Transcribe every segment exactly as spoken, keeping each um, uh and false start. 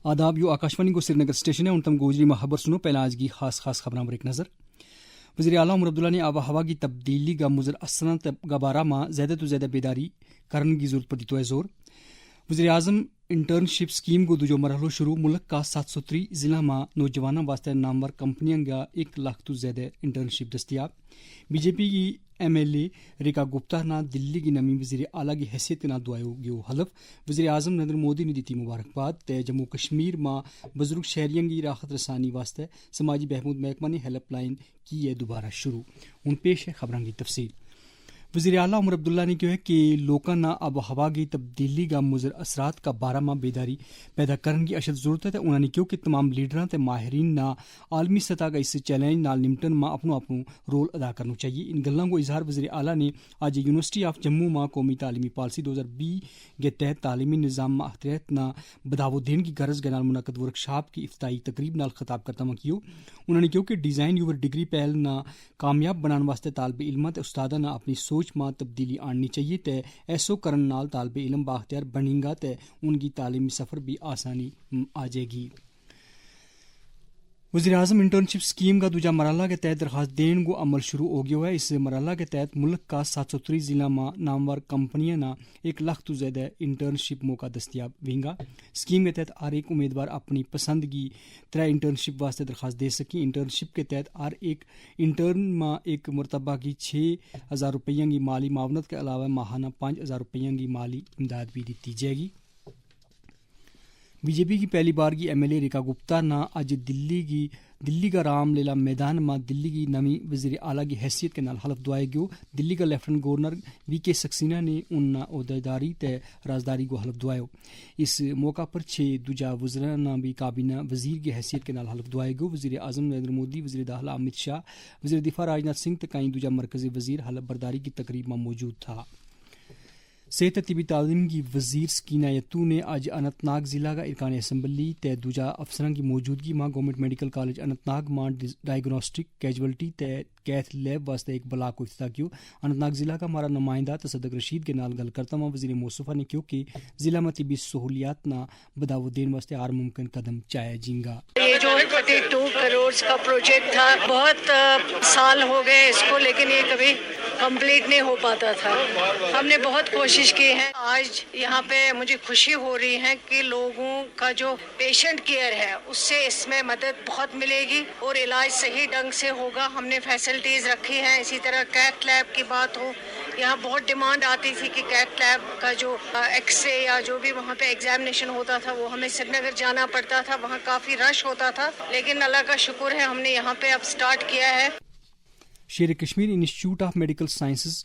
آداب، یوہ آکاشوانی کو سری نگر اسٹیشن ہے۔ ہن تم گوجری ما خبر سنو۔ پہلاں آج کی خاص خاص خبراں پر ایک نظر۔ وزیر اعلیٰ عمر عبداللہ نے آب و ہوا کی تبدیلی کا مضر اثراں کا بارہ ما زیادہ تو زیادہ بیداری کرن کی ضرورت پر دیتو ہے زور۔ وزیر اعظم انٹرنشپ اسکیم کو دوجو مرحلو شروع، ملک کا سات سو تری ضلع ما نوجواناں واسطے نامور کمپنیاں کا ایک لاکھ تو زیادہ انٹرنشپ دستیاب۔ بی جے پی کی ایم ایل اے ریکا گپتا نا دلی کی نمی وزیر اعلیٰ کی حیثیت کے نال دعائیو گیو حلف۔ وزیر اعظم نریندر مودی نے دیتی مبارکباد تے جموں کشمیر ما بزرگ شہریاں کی راحت رسانی واسطے سماجی بہبود محکمہ نے ہیلپ لائن کی ہے دوبارہ شروع۔ ہن پیش ہے خبراں کی تفصیل۔ وزیر اعلیٰ عمر عبداللہ نے کہیو ہے کہ لوکاں نا آب و ہوا کی تبدیلی کا مضر اثرات کا بارہ ما بیداری پیدا کرن کی اشد ضرورت ہے تے انہاں نے کہیو کہ تمام لیڈراں تے ماہرین نا عالمی سطح کا اس چیلنج نال نمٹن ما اپنو اپنو رول ادا کرنو چاہیے۔ ان گلاں کو اظہار وزیر اعلیٰ نے آج یونیورسٹی آف جموں ما قومی تعلیمی پالیسی دو ہزار بیس کے تحت تعلیمی نظام ما اختیارت نا بدھاوو دین کی غرض کے نال منعقد ورکشاپ کی افتتاحی تقریب نال خطاب کرتا ہوا کیو۔ انہاں نے کہیو کہ ڈیزائن یوور ڈگری پہل نا کامیاب بنان واسطے طالب علماں تے استاداں نا اپنی سوچ ما تبدیلی آننی چاہیے تے ایسو کرن نال طالب علم بااختیار بنیں گا تے ان کی تعلیمی سفر بھی آسانی آ جائے گی۔ وزیر اعظم انٹرنشپ اسکیم کا دوجا مرحلہ کے تحت درخواست دین کو عمل شروع ہو گیو ہے۔ اس مرحلہ کے تحت ملک کا سات سو تری ضلع ما نامور کمپنیاں نا ایک لاکھ تو زیادہ انٹرنشپ موقع دستیاب وینگا۔ اسکیم کے تحت ہر ایک امیدوار اپنی پسند کی ترے انٹرنشپ واسطے درخواست دے سکیں۔ انٹرنشپ کے تحت ہر ایک انٹرن ما ایک مرتبہ کی چھ ہزار روپیاں کی مالی معاونت کے علاوہ ماہانہ پانچ ہزار روپیاں کی مالی امداد بھی دیتی جائے گی۔ بی جے پی کی پہلی بار کی ایم ایل اے ریکا گپتا نا اج دلی کی دلی کا رام لیلا میدان ما دلی کی نوی وزیر اعلیٰ کی حیثیت کے نال حلف دعائے گیو۔ دلی کا لیفٹننٹ گورنر وی کے سکسینہ نے ان نا عہدیداری تے رازداری کو حلف دعائیو۔ اس موقع پر چھ دوجا وزراء نا بھی کابینہ وزیر کی حیثیت کے نال حلف دعائے گیو۔ وزیر اعظم نریندر مودی، وزیر داخلہ امت شاہ، وزیر دفاع راج ناتھ سنگھ تے کئی دوجا مرکزی وزیر حلف برداری کی تقریب ما موجود تھا۔ صحت تے طبی تعلیم کی وزیر سکینہ یتو نے اج اننت ناگ ضلع کا ارکان اسمبلی تے دوجا افسراں کی موجودگی ما گورنمنٹ میڈیکل کالج اننت ناگ ما ڈائگنوسٹک کیجوئلٹی تے کیتھ لیب واسطے ایک بلاک کو افتتاح کیو۔ اننت ناگ ضلع کا ہمارا نمائندہ تصدق رشید کے نال گل کرتا ہوا وزیر موصوفہ نے کہیو کہ ضلع ما طبی سہولیات نا بدھاوو دین واسطے ہر ممکن قدم چایا جینگا۔ یہ جو تھرٹی ٹو کروڑ کا پروجیکٹ تھا، بہت سال ہو گئے اس کو، لیکن یہ کبھی کمپلیٹ نہیں ہو پاتا تھا۔ ہم نے بہت کوشش کی ہے۔ آج یہاں پہ مجھے خوشی ہو رہی ہے کہ لوگوں کا جو پیشنٹ کیئر ہے، اس سے اس میں مدد بہت ملے گی اور علاج صحیح ڈھنگ سے ہوگا۔ ہم نے فیسلٹیز رکھی ہیں، اسی طرح کیتھ لیب کی بات ہو، یہاں بہت ڈیمانڈ آتی تھی کہ کیتھ لیب کا جو ایکس رے یا جو بھی وہاں پہ ایگزامینیشن ہوتا تھا، وہ ہمیں سری نگر جانا پڑتا تھا، وہاں کافی رش ہوتا تھا، لیکن اللہ کا شکر ہے، ہم نے یہاں پہ اب سٹارٹ کیا ہے۔ شیر کشمیر انسٹیٹیوٹ آف میڈیکل سائنسز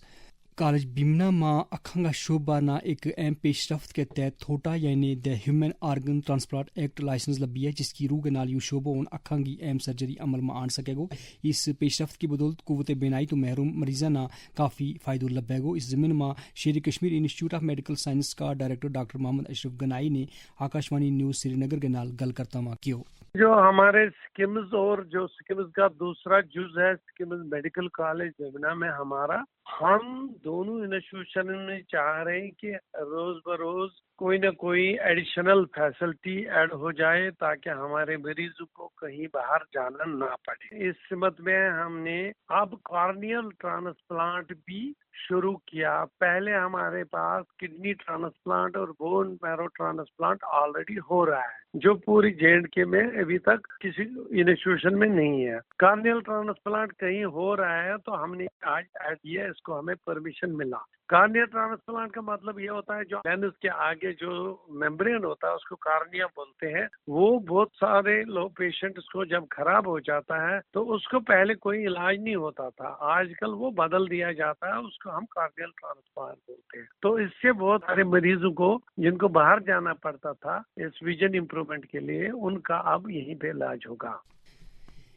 کالج بیمنا ما اکھاں کا شعبہ نا ایک اہم پیش رفت کے تحت تھوٹا یعنی دا ہیومن آرگن ٹرانسپلانٹ ایکٹ لائسنس لبھی ہے، جس کی روح کے نال یوہ شعبہ ان اکھاں کی اہم سرجری عمل ما آن سکے گو۔ اس پیش رفت کی بدولت قوت بینائی تو محروم مریضاں نا کافی فائدو لبھے گو۔ اس ضمن ما شیر کشمیر انسٹیٹیوٹ آف میڈیکل سائنس کا ڈائریکٹر ڈاکٹر محمد اشرف گنائی نے آکاشوانی نیوز سری نگر کے نال گل کرتا ہوا کیو۔ جو ہمارے سکمز اور جو سکمز کا دوسرا جز ہے، سکمز میڈیکل کالج بیمنا میں ہمارا، ہم دونوں انسٹیٹیوشن میں چاہ رہے ہیں کہ روز بروز کوئی نہ کوئی ایڈیشنل فیسلٹی ایڈ ہو جائے، تاکہ ہمارے مریضوں کو کہیں باہر جانا نہ پڑے۔ اس سمت میں ہم نے اب کارنیل ٹرانسپلانٹ بھی شروع کیا۔ پہلے ہمارے پاس کڈنی ٹرانسپلانٹ اور بون میرو ٹرانسپلانٹ آلریڈی ہو رہا ہے، جو پوری جے اینڈ کے میں ابھی تک کسی انسٹیٹیوشن میں نہیں ہے۔ کارنیل ٹرانسپلانٹ کہیں ہو رہا ہے، تو ہم نے آج ایڈ کیا، اس کو ہمیں پرمیشن ملا۔ کارنیل ٹرانسپلانٹ کا مطلب یہ ہوتا ہے، جو لینس کے آگے جو میمبرین ہوتا ہے، اس کو کارنیا بولتے ہیں۔ وہ بہت سارے لوگ، پیشنٹ اس کو جب خراب ہو جاتا ہے، تو اس کو پہلے کوئی علاج نہیں ہوتا تھا، آج کل وہ بدل دیا جاتا ہے، اس کو ہم کارنیل ٹرانسپلانٹ بولتے ہیں۔ تو اس سے بہت سارے مریضوں کو، جن کو باہر جانا پڑتا تھا اس ویژن امپروومنٹ کے لیے، ان کا اب یہیں پہ علاج ہوگا۔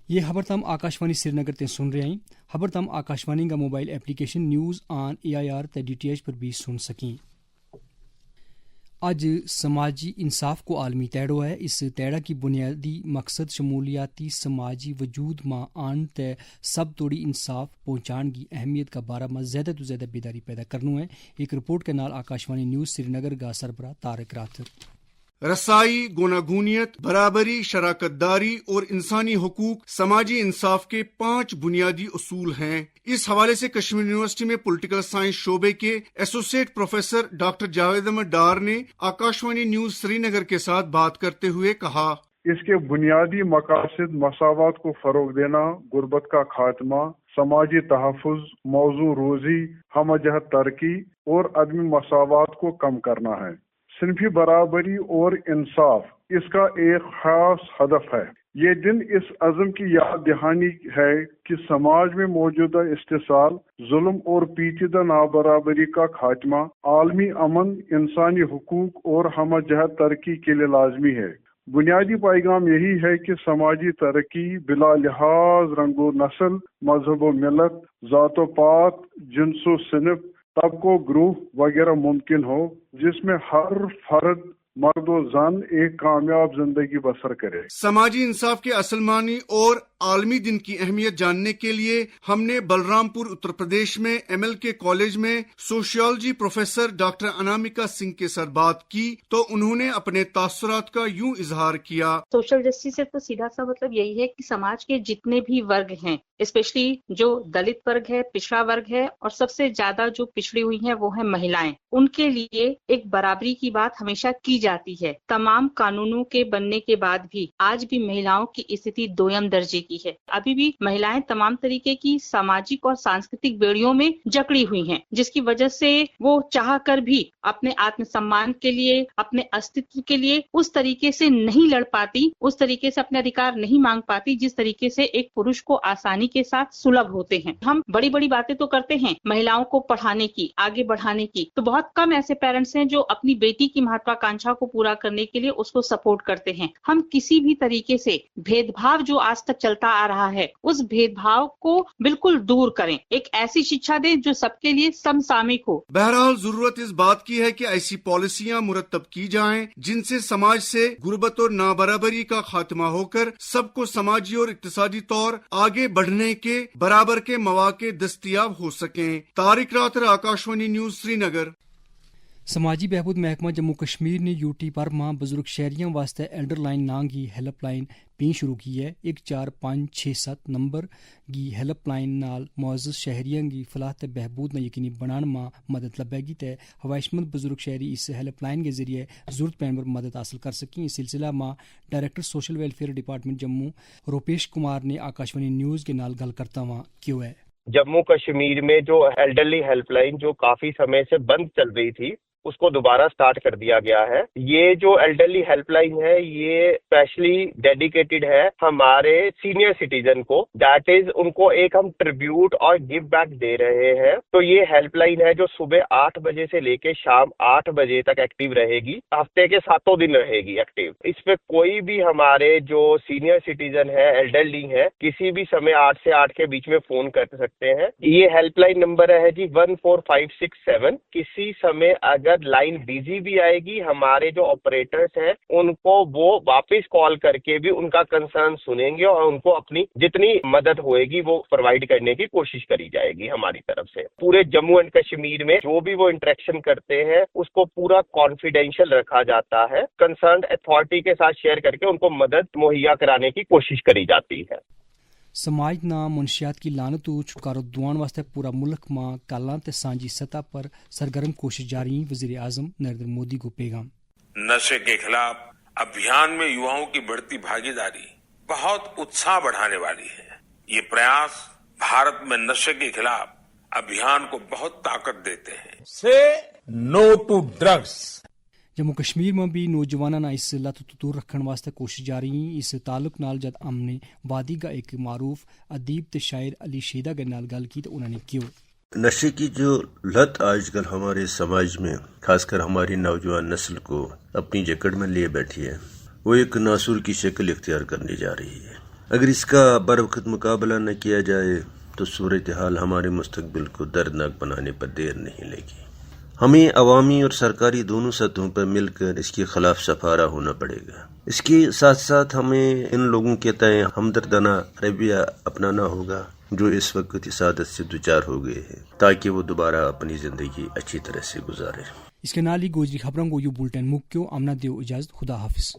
یہ خبر تم آکاشوانی سری نگر تے سن رہے ہیں۔ خبر تم آکاشوانی کا موبائل اپلیکیشن نیوز آن اے آئی آر تے ڈی ٹی ایچ پر بھی سن سکیں۔ اج سماجی انصاف کو عالمی تہڑو ہے۔ اس تہڑا کی بنیادی مقصد شمولیاتی سماجی وجود ما آن تے سب توڑی انصاف پہنچان کی اہمیت کا بارہ ما زیادہ تو زیادہ بیداری پیدا کرنو ہے۔ ایک رپورٹ کے نال آکاشوانی نیوز سری نگر کا سربراہ طارق راتھر۔ رسائی، گوناگونیت، برابری، شراکت داری اور انسانی حقوق سماجی انصاف کے پانچ بنیادی اصول ہیں۔ اس حوالے سے کشمیر یونیورسٹی میں پولیٹیکل سائنس شعبے کے ایسوسیٹ پروفیسر ڈاکٹر جاوید احمد ڈار نے آکاشوانی نیوز سری نگر کے ساتھ بات کرتے ہوئے کہا۔ اس کے بنیادی مقاصد مساوات کو فروغ دینا، غربت کا خاتمہ، سماجی تحفظ، موزوں روزی، ہم جہت ترقی اور عدم مساوات کو کم کرنا ہے۔ صنفی برابری اور انصاف اس کا ایک خاص ہدف ہے۔ یہ دن اس عزم کی یاد دہانی ہے کہ سماج میں موجودہ استحصال، ظلم اور پیچیدہ نابرابری کا خاتمہ عالمی امن، انسانی حقوق اور ہم جہت ترقی کے لیے لازمی ہے۔ بنیادی پیغام یہی ہے کہ سماجی ترقی بلا لحاظ رنگ و نسل، مذہب و ملت، ذات و پات، جنس و صنف، طبقوں، گروہ وغیرہ ممکن ہو، جس میں ہر فرد، مرد و زن، ایک کامیاب زندگی بسر کرے۔ سماجی انصاف کے اصل معنی اور عالمی دن کی اہمیت جاننے کے لیے ہم نے بلرام پور اتر پردیش میں ایم ایل کے کالج میں سوشیالوجی پروفیسر ڈاکٹر انامیکا سنگھ کے ساتھ بات کی تو انہوں نے اپنے تاثرات کا یوں اظہار کیا۔ سوشل جسٹس سے تو سیدھا سا مطلب یہی ہے کہ سماج کے جتنے بھی ورگ ہیں، اسپیشلی جو دلت ورگ ہے، پچھڑا ورگ ہے، اور سب سے زیادہ جو پچھڑی ہوئی ہیں وہ ہیں مہیلائیں، ان کے لیے ایک برابری کی بات ہمیشہ کی جاتی ہے۔ تمام قانونوں کے بننے کے بعد بھی آج بھی مہیلاؤں کی استھتی دویم درجے کی ہے۔ ابھی بھی مہیلائیں تمام طریقے کی ساماجک اور سانسکرتک بیڑیوں میں جکڑی ہوئی ہیں، جس کی وجہ سے وہ چاہ کر بھی اپنے آتم سمان کے لیے، اپنے استھتو کے لیے اس طریقے سے نہیں لڑ پاتی، اس طریقے سے اپنے ادھیکار نہیں مانگ پاتی جس طریقے سے ایک پروش کو آسانی کے ساتھ سلبھ ہوتے ہیں۔ ہم بڑی بڑی باتیں تو کرتے ہیں مہیلاؤں کو پڑھانے کی، آگے بڑھانے کی، تو بہت کم ایسے پیرنٹس ہیں جو اپنی بیٹی کی مہتواکانچھا کو پورا کرنے کے لیے اس کو سپورٹ کرتے ہیں۔ ہم کسی بھی طریقے سے بھید بھاؤ جو آج تک چلتا آ رہا ہے، اس بھید بھاؤ کو بالکل دور کریں، ایک ایسی شکشا دیں جو سب کے لیے سمسامک ہو۔ بہرحال، ضرورت اس بات کی ہے کہ ایسی پالیسیاں مرتب کی جائیں جن سے سماج سے غربت اور نابرابری کا خاتمہ ہو کر سب کو سماجی اور اقتصادی طور آگے بڑھنے کے برابر کے مواقع دستیاب ہو سکیں۔ طارق راتر، آکاشوانی نیوز، سری نگر۔ سماجی بہبود محکمہ جموں کشمیر نے یو ٹی پر ماہ بزرگ شہریاں واسطے ایلڈر لائن ناں کی ہیلپ لائن پین شروع کی ہے۔ ایک چار پنج چھ ست نمبر کی ہیلپ لائن نال معزز شہریاں کی فلاح تے بہبود نا یقینی بنان ما مدد لبھے گی تے ہواہشمند بزرگ شہری اس ہیلپ لائن کے ذریعے ضرورت پین پر مدد حاصل کر سکیں۔ اس سلسلہ ما ڈائریکٹر سوشل ویلفیئر ڈپارٹمنٹ جموں روپیش کمار نے آکاشوانی نیوز کے نال گل کرتا ہوا کہیو ہے۔ جموں کشمیر میں جو ایلڈرلی ہیلپ لائن جو کافی سمے سے بند چل رہی تھی، اس کو دوبارہ سٹارٹ کر دیا گیا ہے۔ یہ جو ایلڈرلی ہیلپ لائن ہے، یہ اسپیشلی ڈیڈیکیٹڈ ہے ہمارے سینئر سٹیزن کو، دیٹ از ان کو ایک ہم ٹریبیوٹ اور گیو بیک دے رہے ہیں۔ تو یہ ہیلپ لائن ہے جو صبح آٹھ بجے سے لے کے شام آٹھ بجے تک ایکٹیو رہے گی، ہفتے کے ساتوں دن رہے گی ایکٹیو۔ اس پہ کوئی بھی ہمارے جو سینئر سٹیزن ہے، ایلڈرلی ہے، کسی بھی سمے آٹھ سے آٹھ کے بیچ میں فون کر سکتے ہیں۔ یہ ہیلپ لائن نمبر ہے جی ون فور فائیو سکس سیون۔ کسی سمے اگر لائن بزی بھی آئے گی، ہمارے جو آپریٹرز ہیں ان کو وہ واپس کال کر کے بھی ان کا کنسرن سنیں گے اور ان کو اپنی جتنی مدد ہوئے گی وہ پرووائیڈ کرنے کی کوشش کری جائے گی ہماری طرف سے۔ پورے جموں اینڈ کشمیر میں جو بھی وہ انٹریکشن کرتے ہیں اس کو پورا کانفیڈینشل رکھا جاتا ہے، کنسرنڈ اتھارٹی کے ساتھ شیئر کر کے ان کو مدد مہیا کرانے کی کوشش کری جاتی ہے۔ سماج نا منشیات کی لعنت و چھٹکارو دوان واسطے پورا ملک ما کالاں تے سانجی سطح پر سرگرم کوشش جاری ہیں، وزیر اعظم نریندر مودی کو پیغام۔ نشے کے خلاف ابھیان میں یواؤں کی بڑھتی بھاگیداری بہت اتساہ بڑھانے والی ہے۔ یہ پریاس بھارت میں نشے کے خلاف ابھیان کو بہت طاقت دیتے ہیں۔ سے نو ٹو ڈرگس۔ جموں کشمیر ما بھی نوجواناں نا اس لت تو دور رکھن واسطے کوشش جاری ہیں۔ اس تعلق نال جد امن وادی کا ایک معروف ادیب تے شاعر علی شیدا کے نال گل کی تو انہوں نے کہیو۔ نشے کی جو لت آج کل ہمارے سماج میں، خاص کر ہماری نوجوان نسل کو اپنی جکڑ میں لیے بیٹھی ہے، وہ ایک ناسور کی شکل اختیار کرنے جا رہی ہے۔ اگر اس کا بروقت مقابلہ نہ کیا جائے تو صورتحال ہمارے مستقبل کو دردناک بنانے پر دیر نہیں لگی۔ ہمیں عوامی اور سرکاری دونوں سطحوں پر مل کر اس کے خلاف سفارا ہونا پڑے گا۔ اس کے ساتھ ساتھ ہمیں ان لوگوں کے تئیں ہمدردانہ رویہ اپنانا ہوگا جو اس وقت اس عادت سے دچار ہو گئے ہیں، تاکہ وہ دوبارہ اپنی زندگی اچھی طرح سے گزاریں۔ اس کے نال ہی گوجری خبراں کو یوہ بلٹن مک کیو۔ امنا دیو اجازت، خدا حافظ۔